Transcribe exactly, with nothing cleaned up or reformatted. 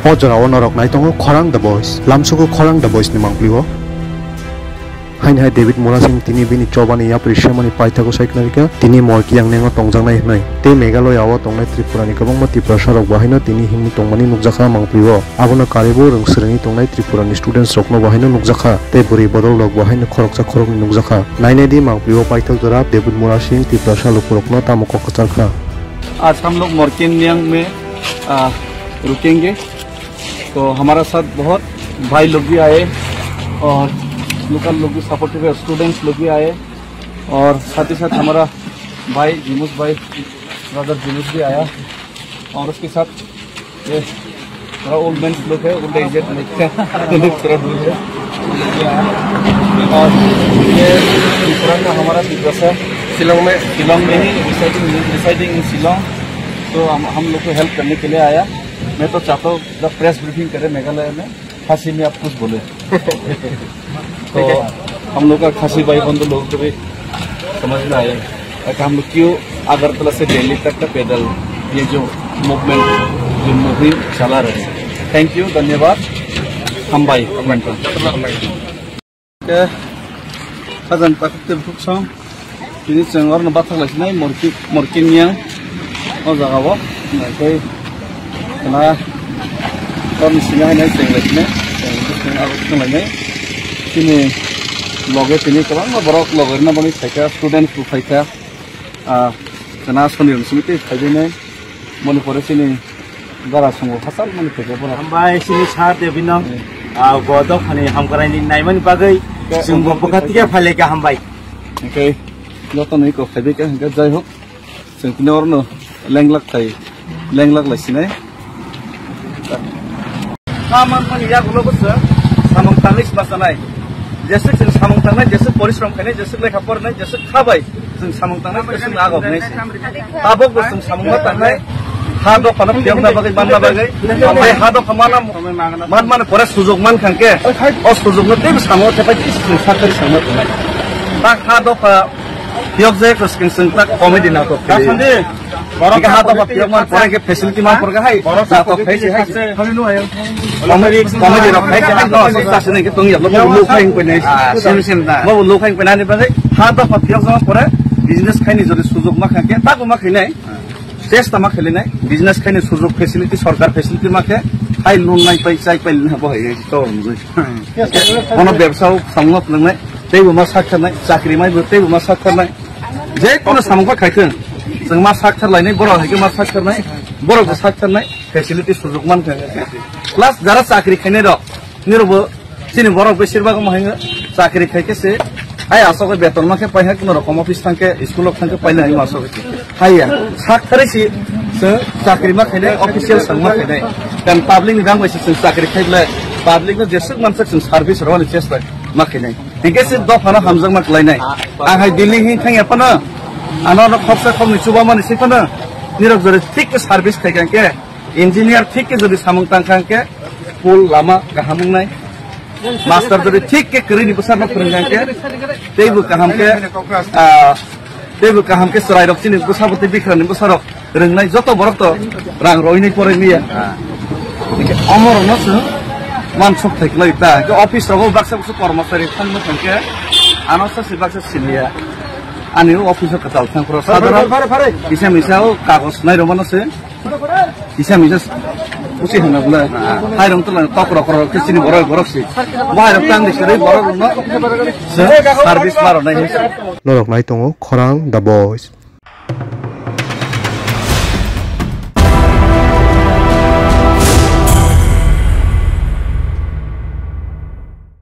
O jorao norok nai tongo Khorang The Voice. Lamsugo Khorang The Voice ni mangpili o. Haini hai David Murasing tini bini chobani yapri semani paithago sai khna rikha. Tini Morki yang nengo tongjaknai hwnwi. Tei Meghalaya o tongnai Tripura ni kwbangma Tiprasa rok bo haino tini himwi tongmani nukjakha mangpili o. Abono karwi bo rwng swrwngwi tongnai Tripura ni students rokno bo haino nukjakha. Tei bwrwi bodol rok bo haino khoroksa khoroknwi nukjakha. Nainai di mangpili o paithak jora David Murasing Tiprasa lukurokno tamo kok kwcharkha. आज हम लोग मोरकिन नियांग में, आ, रुकेंगे। तो हमारा साथ बहुत भाई लोग भी आए और लोकल लोग भी सपोर्टिव है, स्टूडेंट्स लोग भी आए और साथ ही साथ हमारा भाई जिमुस भाई, ब्रदर जिमुस भी आया और उसके साथ ये थोड़ा ओल्ड मैन लोग है, ओल्ड एजेड लोग है, थोड़ा दूर है। और ये त्रिपुरा का हमारा त्रिपुरा शिलोंग में, शिलोंग में ही, रिसाइडिंग, रिसाइडिंग इन शिलोंग। तो हम, हम लोग को हेल्प करने के लिए आया। मैं तो चाहता हूँ, जब प्रेस ब्रीफिंग करे मेघालय में, खासी में आप कुछ बोले। तो हम लोग का खासी भाई बंधु लोगों को भी समझ में आया। ताकि हम लोग क्यों अगरतला से दिल्ली तक का पैदल ये जो मूवमेंट, जो मुहिम चला रहे हैं। थैंक यू, धन्यवाद। हम भाई, welcome। Oke, khajang takhuk tei bukhuk song. Tini chwng oro no bathak lai sinai Morki, Morki Miyang. O jaga o. Tei khna oro ni simi hai nai chwng lai sinai. Chwng abo thang lai nai. Chini loge tini kwbangma borok loge rwna boni phaikha, students bo phaikha. Ah, khna soni rwng simi tei phaibai nai. Boni pore chini Dara songo hachal mani khe borok. Hambai sini sir Devinong, hmm, ah, bo dophani hamkraini naimani bagwi, hmm, chwng bo bwkha tigya phailai kha hambai. Hingke joto ni kok phaibai kha hingke jai hok. Chwng tini oro no lenglak thai, lenglak lai sinai. Kha man mani yagulo bo chwng samung tangwi sma sanai. Jeswk chwng samung tangnai, jeswk porishrom khainai, jeswk lekha pornai, jeswk kha bai chwng samung tangnai, jeswk agok nai se. Tabok bo chwng samung ma tangnai, ha dophano phiyokna bagwi, manna bagwi, omo hai ha dopha mana, man mani pore sujok man khan khe, o sujokno teibo samung khe pai chwng sakari samung tangnai. Ta ha dopha phiyok jai ko chwng chwng ta comedy natok khe. Hingke ha dopha phiyok man pore khe facility man pore khe hai natok khai se hai. Comedy, comedy rok khai se hai no, sista se nang khe tong ya, bo luk khai poi nai. Bo luk khai poi nani bagwi ha dopha phiyok jama pore business khaini jodi sujok ma kha khe, ta bo ma khainai. Chesta ma khainai, business khaini sujok facility, sorkar facility ma khe, hai loan nai pai, chai pai, bo hai to. Bono bebsa o samung phlwngnai, teibo ma sak tharnai, chakri mai bo teibo ma sak tharnai. Je kono samung kha khai thung, chwng ma sak thar lainai, borok hai khe ma sak tharnai, borok bo sak tharnai, facility sujok man kha. Plus jara chakri khainai rok, nirok bo chini borok besir bak mo hai chakri khai khe se, hai asok beton ma khe pai hai kono rokom office thang khe, school ok thang khe pai nai ma asok. Hai ya, sak thari si se chakri ma khainai, official sang ma khainai. Kan public ni dang bai se chwng chakri khai le, public no jesuk man sak chwng service rwani chesta ma khainai. Hingke se dophano hamjakma khlainai. Ang hai Delhi hin thang ya phano, ano no khoksa khokni chuba mani se phano, nirok jore thik khe service khai khe, engineer thik khe jodi samung tang kha khe, school lama kaham wngnai, master jodi thik khe kwrwini bwsarno phwrwng kha khe, teibo kaham khe, ah, teibo kaham khe chwrairok chini bwsabo tei bikrani bwsarok rwngnai joto borok to rang roinai poroi maya. Hingke omorokno chwng mansuk thai khlai ta. Hingke office rogo baksa baksa kormosari thangma thangkhe ano sasi baksa siniya. Ani o office o kwtal thang phuru sadharon kisa misa o kagoj nai romano se. Kisa misa usi hwnna bwle hai rong tla tok rok rok khe chini borok borok si. Bo hai rok tang di kwrwi borok rokno chwng service ma rwnai hinsa. Norok nai tongo Khorang The Voice.